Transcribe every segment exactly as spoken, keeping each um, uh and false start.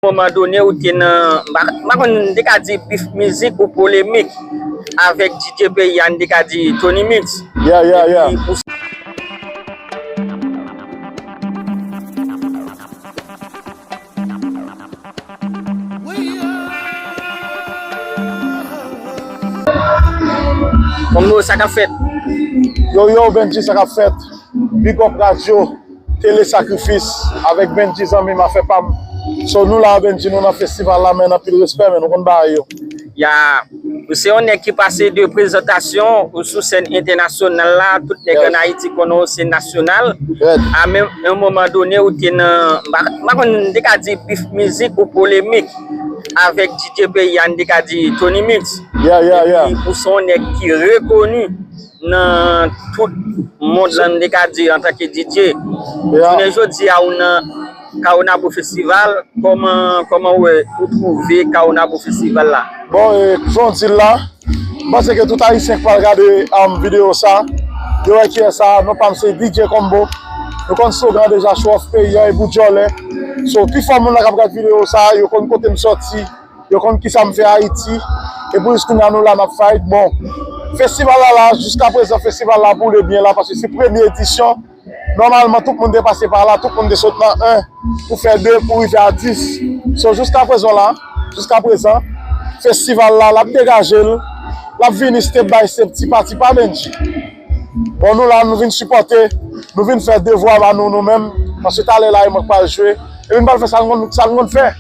moman done ou te nan, m pa, m pa konn, m te ka di bif mizik ou polemik avèk D J peyi a, n te ka di Tony Mix. Yeah, yeah, yeah. Konbo, sa k ap fèt? Yo, yo, Bendji, sa k ap fèt? Big up radyo, Tele Sakrifis, avèk Bendji zanmi m, afè pa m. So, nou la, Bendji, nou nan festival la, men anpil respè, men nou konn bagay yo. Ya, ou se yon nèg ki pase de prezantasyon ou sou sèn entènasyonal la, tout nèg ann Ayiti konnen w se nasyonal. A menm yon moman done ou te nan, m pa, m pa konn, m te ka di bif mizik ou polemik avèk D J peyi a, n te ka di Tony Mix. Yeah, yeah, yeah. Epi ou se yon nèg ki rekoni nan tout mond lan, m te ka di, antanke D J. Jounen jodi a, ou nan Caonabo Festival, kòman, kòman ou wè, ou twouve Caonabo Festival la? Bon, e, jan w di l la, m panse ke tout Ayisyen k pral gade um, videyo sa, yo wè kiyès sa, non pa m se D J Combo. Nou konn slogan deja, show off peyi a, e pou djòlè. So, pifò moun la k ap gade videyo sa, yo konn kote m sòti, yo konn kisa m fè Ayiti. E pou jis kounye a nou la n ap fight. Bon, festival la la, jiska prezan festival la boule byen la, paske se premye edisyon. Nòmalman, tout moun te pase pa la, tout moun te sot nan en pou fè de pou rive a dis. So, jiska prezan la, jiska prezan, festival la, l ap degaje l, l ap vini step by step, ti pa ti pa, Bendji. Bon, nou la, nou vin sipòte, nou vin fè devwa ba nou, nou menm, paske talè la, e mwen k pral jwe, epi n pral fè sa n konn, sa n konn fè.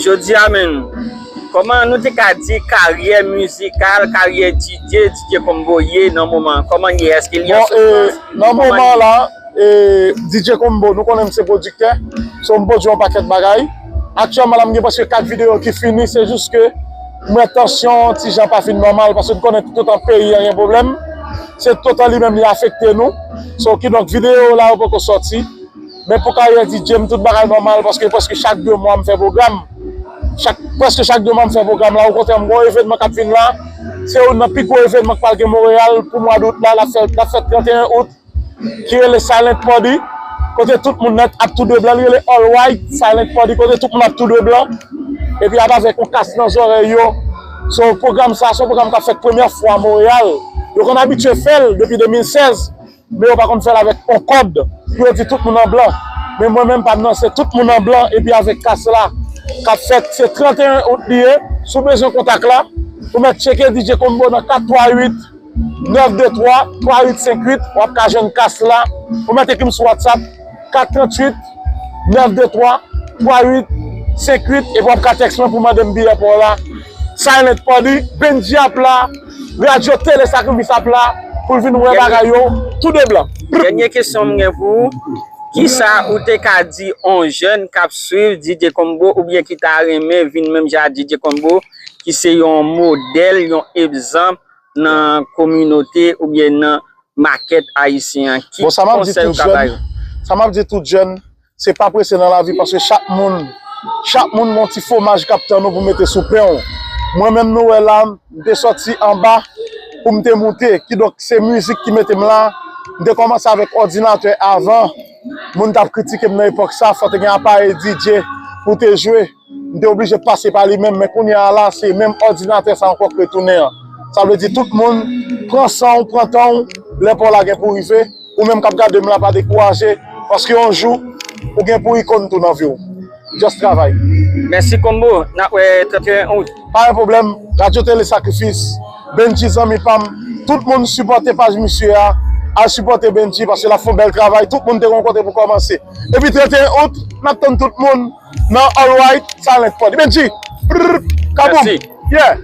Jodi a menm, kòman nou te ka di karyè mizikal, karyè D J, D J Combo ye nan moman an? Kòman l ye? Èske li an soufrans? Nan moman an la, e, D J Combo, nou konnen m se pwodiktè, so m pwodui yon pakèt bagay. Aktyèlman la, m gen prèske kat videyo ki fini, se jis ke m wè tansyon an ti jan pa fin nòmal, paske n konnen toutotan peyi an gen pwoblèm, se toutotan li menm li afekte nou. So, kidonk, videyo la yo poko sòti. Men pou karyè D J m, tout bagay nòmal, paske prèske chak de mwa m fè pwogram. Chak, prèske chak de mwa m fè pwogram la, okontrè, m gen yon evènman k ap vin la, se youn nan pi gwo evènman k pral gen Monreyal pou mwa dout la, l ap fèt, l ap fèt trannteyen out, ki rele Silent Party, kote tout moun nèt ap tou de blan, li rele All White Silent Party, kote tout moun ap tou de blan, epi ap avèk yon kas nan zòrèy yo. So, pwogram sa, se yon pwogram k ap fèt premyè fwa Monreyal. Yo konn abitye fè l depi de mil sèz, men yo pa konn fè l avèk yon kòd pou yo di tout moun an blan. Men mwen menm pa m nan, se tout moun an blan, epi avèk kas la k ap fèt, se trannteyen out li ye. Si w bezwen kontak la, ou mèt tcheke D J Combo nan kat twa uit nèf de twa twa uit senk uit, w ap ka jwenn kas la. Ou mèt ekri m sou WhatsApp, kat tranntuit nèf de twa twa uit senk uit, epi w ap ka tèks mwen pou mande m biyè pa w la. Silent Party, Bendji ap la, radyo Tele Sakrifis ap la, pou l vin wè bagay yo, tou de blan. Dènye kesyon m gen pou ou, kisa ou te ka di yon jèn k ap swiv D J Combo oubyen ki ta renmen vin menm jan ak D J Combo, ki se yon modèl, yon egzanp nan kominote oubyen nan makèt ayisyen an? Ki konsèy ou ka ba yo? Sa m ap di tout jèn, se pa prese nan lavi, paske chak moun, chak moun gen yon ti fwomaj k ap tann ou pou mete sou pen w. Mwen menm nou wè la, m te sòti anba pou m te moute, kidonk se mizik ki mete m la. M te kòmanse avèk òdinatè avan, moun t ap kritike m nan epòk sa, fò te gen aparèy D J pou te jwe. M te oblije pase pa li menm, men kounye a la, se menm òdinatè sa ankò k retounen an. Sa vle di tout moun, pran san w, pran tan w, lè pa w la gen pou rive. Ou menm k ap gade m la, pa dekouraje, paske yon jou, ou gen pou ikòn tou nan vi w. Just travay. Mèsi Combo, n ap wè trannteyen out. Pa gen pwoblèm, Radyo Tele Sakrifis, Bendji zanmi pa m, tout moun sipòte paj misye a, al sipòte Bendji paske l ap fè yon bèl travay, tout moun te gen yon kote pou kòmanse. Epi trannteyen out, n ap tann tout moun nan All White Silent Party. Bendji, brrr, kaboum! Yeah!